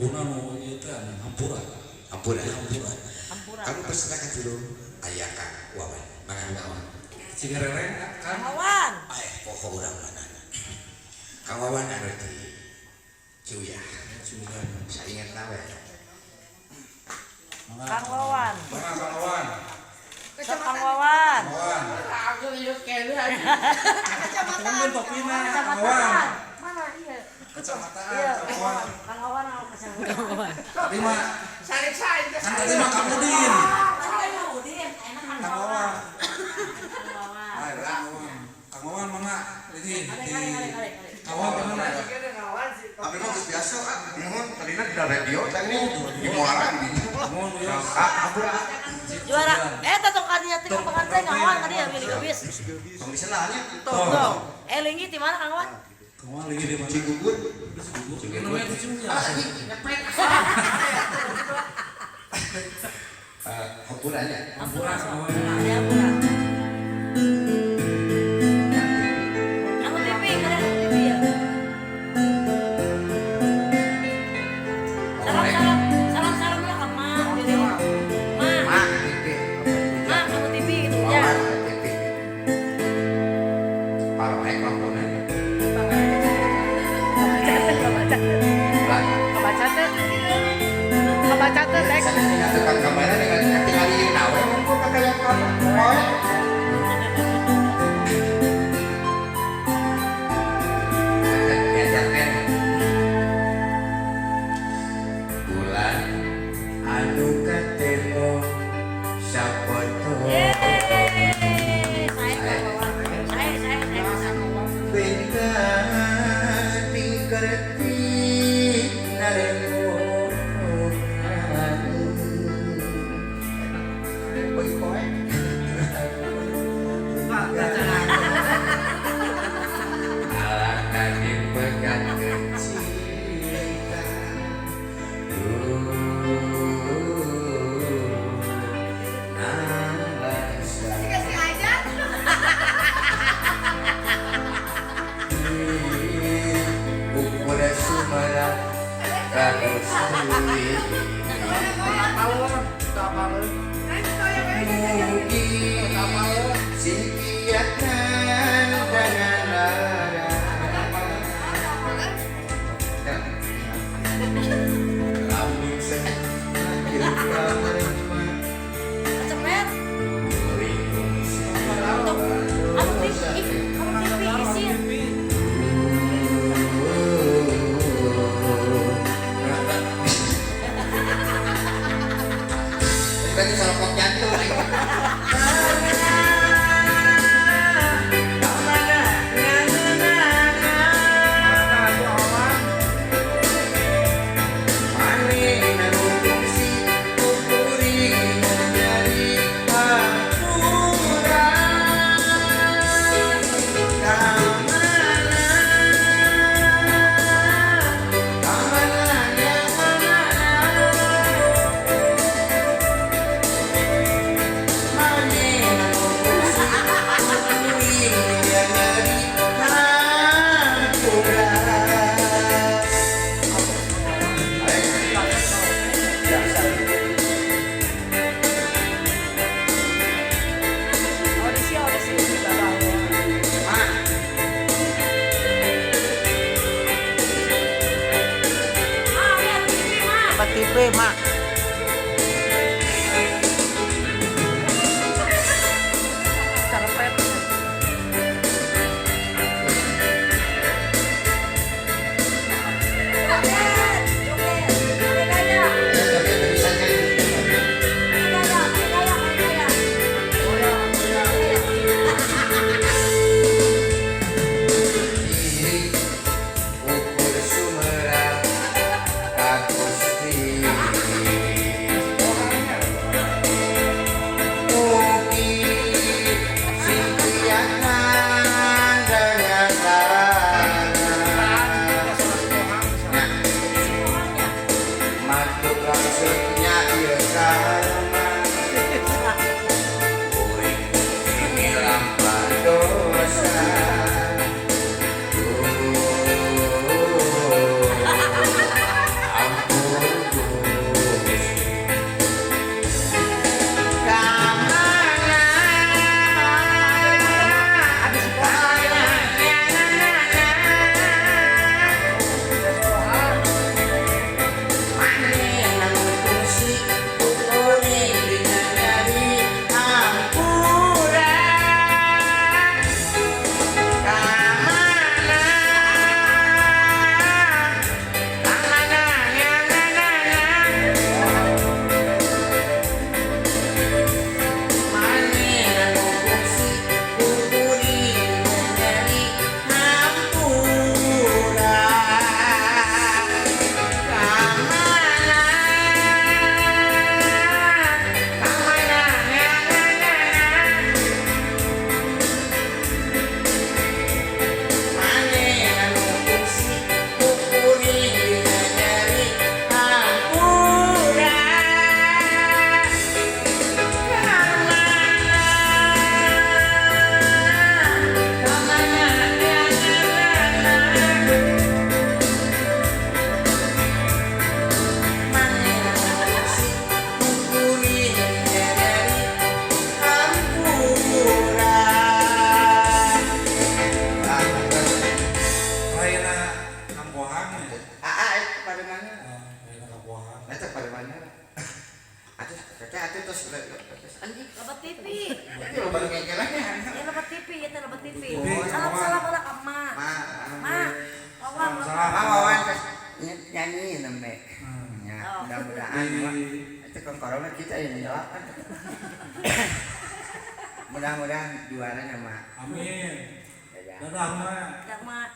Laguna nu ieu teh anu hampura. Hampura. Hampura. Hampura. Kamu peserta katilu aya Kang Wawan. Mangga Wawan. Cigereleng kan. Wawan. Eh, pokok urang mana. Kang Wawan anu di Ciuyah. Ciuyah. Saingan nawe. Kang Wawan. Mangga Kang Wawan. Kang Wawan. Wawan. Aku hidup kayaknya. Kecamatan topina Kang Wawan. Kecamatan. Mana iya? Kecamatan Iya, Kang Wawan. Kang Wawan aku kecamatan. Tadi mah Sarik saya. kan tadi mah Kang Udin. Kang Udin, enak Kang Kang Wawan. Kang Wawan. Ah, Kang Wawan. Kang Wawan mangga ini di Kare. Kang Wawan kemana? Abi mah geus biasa ah. Nuhun tadina di radio tadi di Muara di. Mohon ya. Ah, hampura. Juara. Eh, tatong kadinya teh pengantin Kang Wawan kadinya milih geus. Tong disenahnya. Tuh, tuh. Eh, linggi di mana Kang Wawan? Kang Wawan lagi di mana? Cigugur. Cigugur. Ini namanya di Ciuyah. Eh, hampura nya. Hampura Kang Wawan. Ada hampura. Anu TV, kalian anu TV ya. Salam salam salam salam lah ke Mak gitu. Mak, Mak TV. Mak anu TV gitu ya. Wawan TV. Paroek lampuna. Lah, Kebaca teh. Kebaca teh rek. sanesna tukang kamera dengan katingali ieu nawe ngumpul ka kaya apa? Poe. Bulan anu katemo sapoto Yeay, saya Kang Wawan. Saya pesan. bengkang tingkerti naremo. Oi, poe. Alangkah dipegang cinta. Nalangsa. Dikasih aja. Ukur sumerap ka Gusti. Mugi sing kiatan dangan lara. Lamun sakit pamaremah. Cemet. Kuring Anu TV, ih, anu TV isin. Berarti salpok jantung. Audisi audisi di bawah. Mak, ini anu TV, Mak. Apa TV, Mak? Karpet. Joget, joget. Pakai gaya. Pakai gaya, pakai gaya, pakai gaya. Ukur sumerap ka Gusti. Ayeuna Kang Bohang ya. Ah, itu pada mana? Oh, ayeuna Kang Bohang. Eta pada mana? Atuh, teteh atuh terus terus anjing. Lebat TV. Itu lo baru ngekelanya. Ya lebat TV, ya teh lebat TV. TV, Salam salam lah ka emak. Ma, Ma, Wawan. Salam. Ma Wawan terus nyanyi nembe. Ya, Oh. mudah-mudahan Wak. Itu kan corona kita yang jawab kan. Mudah-mudahan juaranya, Mak. Amin. Dadah. Dadah, Mak. Dah, Mak.